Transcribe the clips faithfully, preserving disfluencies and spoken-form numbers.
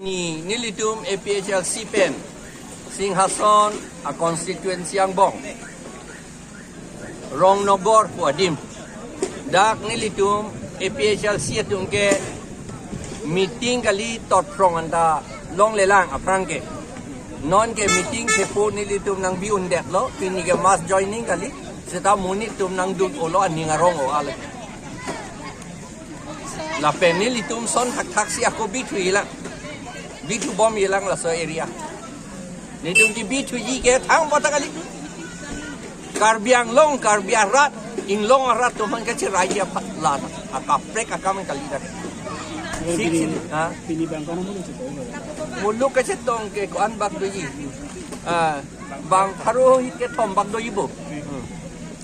Ni nelitum A P H L C pen Singhason a constituency angbong Rongnogor pu adim dak nelitum A P H L C atum ke meeting kali, totprong anta longlelang aphrang ke. Non ke meeting thepo nelitum nangbi undetlo, pini ke mass joining kali, seta monit atum nangdun-olo, aning arong-o ale. Lapen nelitum son thakthak si ako bithuji lang. Bithubomji lang laso area. Nelitum kebithuji ke thang bota kali. Karbi Anglong, Karbi arat, inglong arat atum aphan kacheraiji aphan la akaprek akam kali dak. Sik pini, sini, ha? Pini bang kono muluk chetong? Muluk kachetong ke ko-an bak doji. Ah, bang pharo hit kethom bak doji bo. Hmm.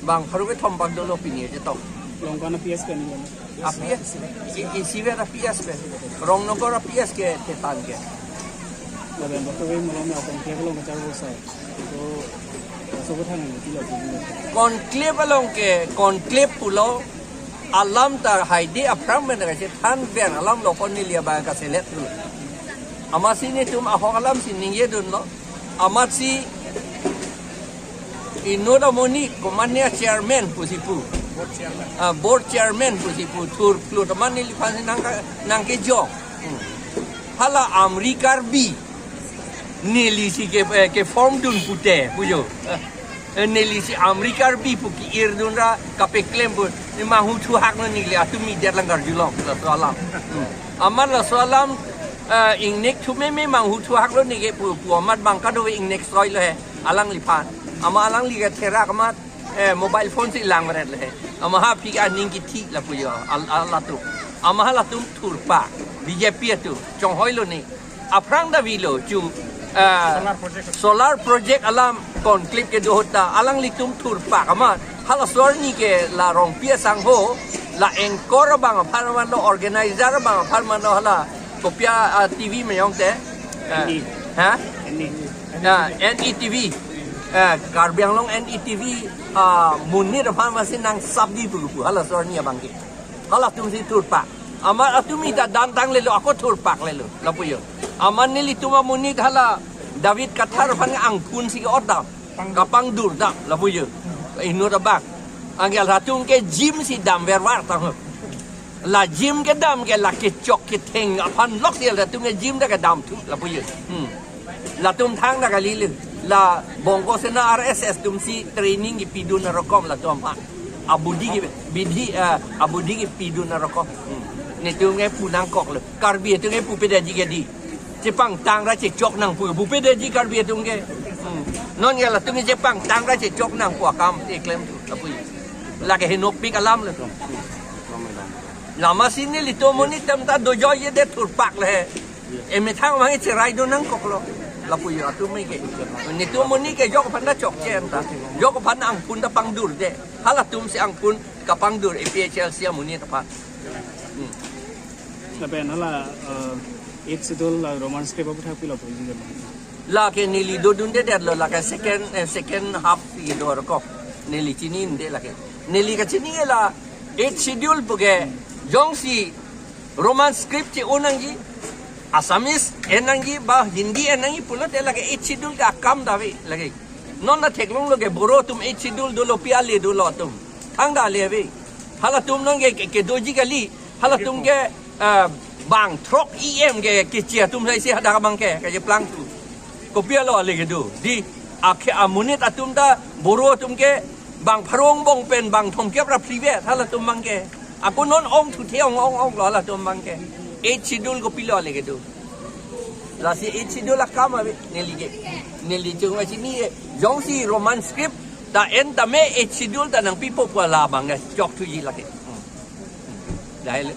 Bang pharo kethom bak dolo pini chetong. Longkan a P S kan ni? A P S, i, isivet a P S pen. Rongnogor a P S ke tetan ke. Lapen bak kave malom ya conclave along kacharbo sai. To, so ko thang ni tilo. Conclave along ke, conclave pulo, alam ta haide aphrang pen kachethan pen alam lo, kon neli abang kaselet lo. Amatsi nelitum ahok alam si ningjedunlo. Amatsi inut amonit komatne a chairman pusi pu. Board chairman. Ah, board chairman pusi pu. Thurphlut amat neliphan si nangka, nangkejong. Hmm. Hala Amri Karbi neli si ke, eh, keform dun pute pujo. Eh, neli si Amri Karbi pu ke-irdun ra kapeklem pu. Ne manghuthahak lo neli, atum media lang karjulong laso alam. Hmm. Amat laso alam, eh, ingnek thumeme manghuthahak lo neke pu, pu amat bang kadokave ingnek soi lo he alangliphan. Amat alangli ke therak amat, eh, mobile phone si langvaret lo he. Amat ha aphi ke aning kithi lapu jo, al-, al-, latum. Amat halatum thurpak, B J P atum, chonghoi lo ne. Aphrang ta avelo chu, eh, solar project, solar project alam conclave kedo ahut ta alanglitum thurpak amat. Halaso arni ke la Rongpi asangho, la anchor abang aphan mano, organizer abang aphan mano, hala kopi a, ah, T V meyong te. Eh, N E. Ha? N E. Ya, N E T V. Eh, Karbi Anglong N E T V, ah, monit aphan masi nangsapji pu pu halaso arni abang ke. Halatum si thurpak. Amat atum ita dantang lelo, ako thurpak lelo. Lapu jo. Amat nelitum amonit hala David Kathar aphan angphun si ke-ot dam. Kapangdur dam, lapu jo. Inut abang. Anke latum ke gym si dam vervar tang. La gym kedam ke la kechok ketheng aphan lok si latum ke gym ta kedam thu, lapu jo. Hmm. Latum thangta kali le. La Bongo Sena R S S atum si training kepidun arokom latum aphan. Abudi ke bidi, eh, abudi kepidun arokom. Hmm. Netum ke pu nangkok le. Karbi atum ke pupedeji ke dei. Chepangtang ra chechok nang pu, pupedeji Karbi atum ke. Hmm. Non ke latum ke chepangtang ra chechok nang pu akam eklem thu, lapu jo. Lake henopik alam le. Amatsi nelitum amonit atum ta dojoijedet, thurpak le he. Emethang abang cheraidun nangkoklo. Lapu jo atum ke. Nelitum amonit ke jok aphan ta chokche anta. Jok aphan angphun ta pangdurde. Halatum si angphun kapangdur A P H L C amonit aphan. Hmm. Lapen hala, eh, Eighth Schedule la Roman script aputhak pilo pu jin. Lake neli dodundedetlo, lake second, eh, second half si do arokom. Neli chinide lake. Neli kachini ke la Eighth Schedule pu ke jongsi Roman script che-o nangji, Assamese en nangji, ba Hindi en nangji pulote lake Eighth Schedule ke akam ta ave lake. Non ta theklonglo ke Boro atum Eighth Schedule dolo, pi ale dolo atum. Thangta ale ave. Halatum non ke, ke, kedoji kali. Halatum ke, eh, bang throk E M ke, keche atum sai si hadak abang ke, kacheplang thu. Kopi alo ale kedo. Dei, akhe amonit atum ta Boro atum ke bang pharo angbong pen bang thomkep ra phlivet halatum abang ke. Ako non ongthuthe ong ong onglo halatum abang ke. Eighth Schedule kopilo ale kedo. Lasi Eighth Schedule akam ave neli ke. Neli chunga chini e. Jongsi Roman script ta en tame Eighth Schedule ta nangpipo pu labang ke chokthuji lake. Hmm. Dahai le.